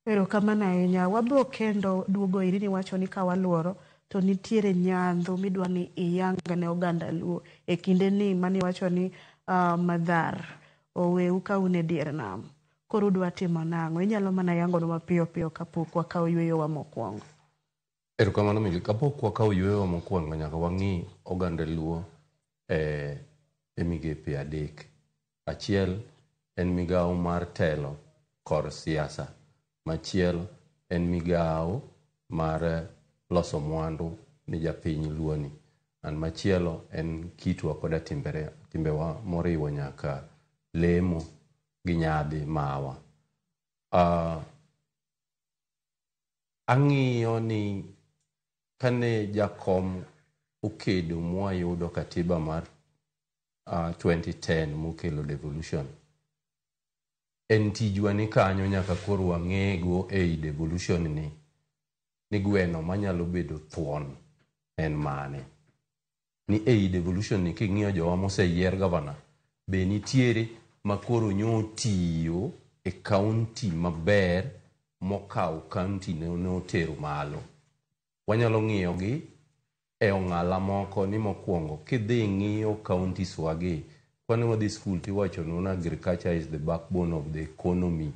Erokamano ahinya. Wabro kendo duogo iri niwacho ni ka waluoro to nitiere nyandho midwa ni iyang ne oganda Luo e kinde ni maniwacho ni madhar oweu ka un e dier nam. Koro udwa timo nang'o? Inyalo mana yangonwa mapiyo piyo kapok wakawo yueyowa mokwongo. Erokamano Milly. Kapok wakawo yueyowa mokwongo nyaka wang'i oganda Luo e migepe adek. Achiel en migawo mar telo kor siasa. Machielo en migawo mar loso mwandu ni japiny Luo ni. An machielo en kitwa koda timbewa moriwo nyaka lemo gi nyadhi mawa. Ang'iyo ni kane jakom okedo mwayudo katiba mar 2010 mokelo devolution, en tijwa ni kanyo nyaka koro wang'ego ei devolution ni gweno manyalo bedo thuon en mane. Ni ei devolution ni king'iyo jowa moseyier gavana, be nitiere makoro nyo tiyo e kaunti maber mokawo kaunti ne otero malo. Wanyalo ng'iyo gi e ong'ala moko ni mokwongo kidhi ng'iyo counties wagi, kwane wadhi school tiwacho nwa ni agriculture is the backbone of the economy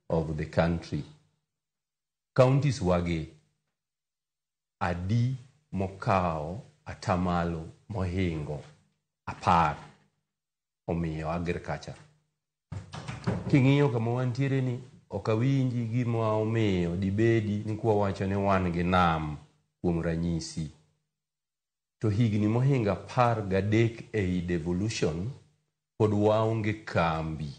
of the country. Counties wagi adi mokawo atamalo mohingo 10 omiyo agriculture. King'iyo kama wantiere ni ok awinji gima omiyo dibedi ni kwawacho ni wan gi nam kuom ranyisi. To higni mohingo 13 ei devolution pod waonge kambi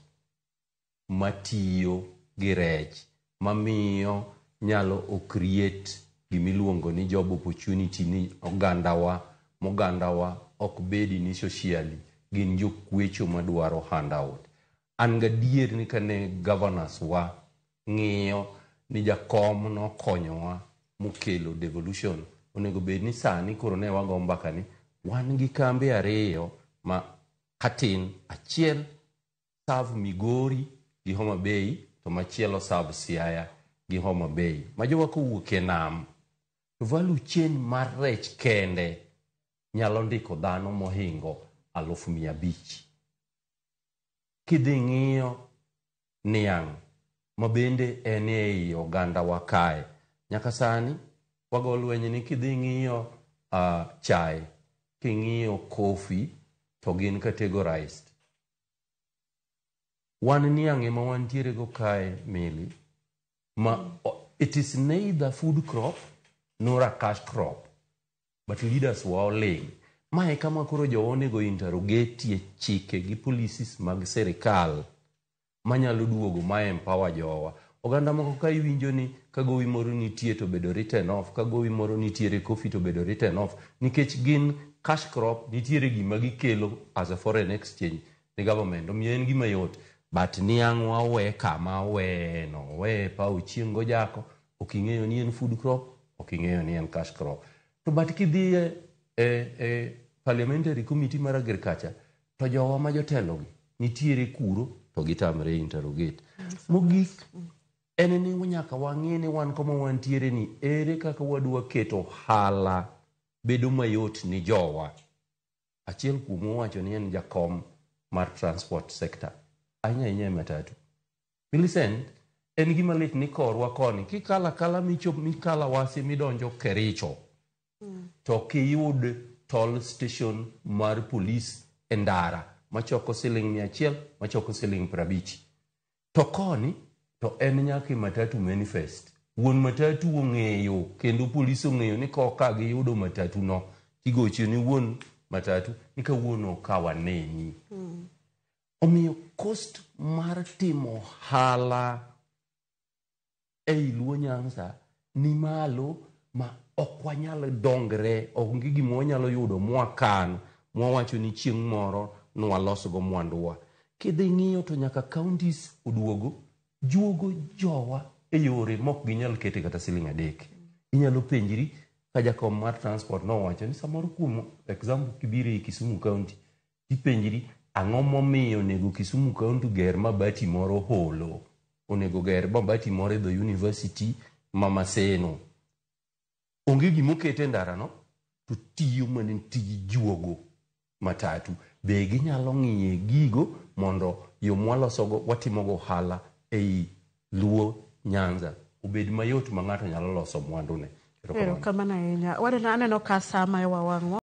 matiyo gi rech mamiyo nyalo o create gimiluongo ni job opportunity ni ogandawa mogandawa ok bedi ni socially gin jokwecho madwaro handout. An gadier ni kane governors wa ng'iyo ni jakom nokonyowa mokelo devolution, onego bed ni sani koro ne wago mbaka ni wan gi kambe ariyo ma katin, achiel serve Migori gi Homa Bay to machielo serve Siaya gi Homa Bay. Ma jowa kowuok e nam to value chain mar rech kende nyalo ndiko dhano mohingo 500,000. Kidhi ng'iyo niang' ma bende en ei oganda wa kae, nyaka sani wago lweny ni kidhi ng'iyo chae, king'iyo coffee to gin categorized. Wan niang' ema wantiere go kae Milly, ma it is neither food crop nor a cash crop, but leaders wa oling'. Ma e kama koro jowa onego interrogate chike gi policies mag sirikal manyalo duogo ma empower jowa. Oganda moko ka iwinjo ni ka gowi moro nitie to bedo written off, ka gowi moro nitiere coffee to bedo written off, nikech gin cash crop, nitiere gima gikelo as a foreign exchange ni government, omiyo en gima yot. But niang' wawe kama oweye no, oweye paw chieng' gojako, ok ing'eyo ni en food crop, ok ing'eyo ni en cash crop. To but kidhi e parliamentary committee mar agriculture, to jowa ma jotelo gi nitiere kuro to gitamre interrogate. Mogik en ni nyaka wang'e ni wan kama wantiere ni ere kaka wadwa keto ohala bedo mayot ni jowa. Achiel kuom owacho ni en jakom mar transport sector, ahinya ahinya e matatu. Millicent, en gima lit ni korwa koni kikalo akala michop mikalo Awasi midonjo Kericho to kiyud toll station mar polis e ndara machoko siling 100 machoko siling 50. To koni to en nyaka e matatu manifest. Wuon matatu ong'eyo kendo polis ong'eyo ni koka giyudo matatu no tigocho ni wuon matatu ni kawuono ok waneni. Omiyo cost mar timo ohala ei Luo Nyanza ni malo ma ok wanyal dongre, onge gima wanyalo yudo mwakan mwawacho ni chieng' moro nwalosgo mwanduwa. Kidhi ng'iyo to nyaka counties oduogo juogo jowa e yore mok ginyal kete kata siling 3. Inyalo penjri ka jakom mar transport nowacho ni samoro kuom example kibiro ei Kisumu County tipenjri ang'o momiyo onego Kisumu County ger mabati moro holo. onego ger mabati moro e dho university ma Maseno. Onge gima oket e ndarano to tiyo mana tij juogo matatu. Be ginyalo ng'iye gigo mondo yo mwalosogo watimogo ohala ei Luo Nyanza obed mayot ma ng'ato nyalo loso mwandune. Erokamano. Erokamano ahinya. Waneno aneno ka saa mayowa wang'wa.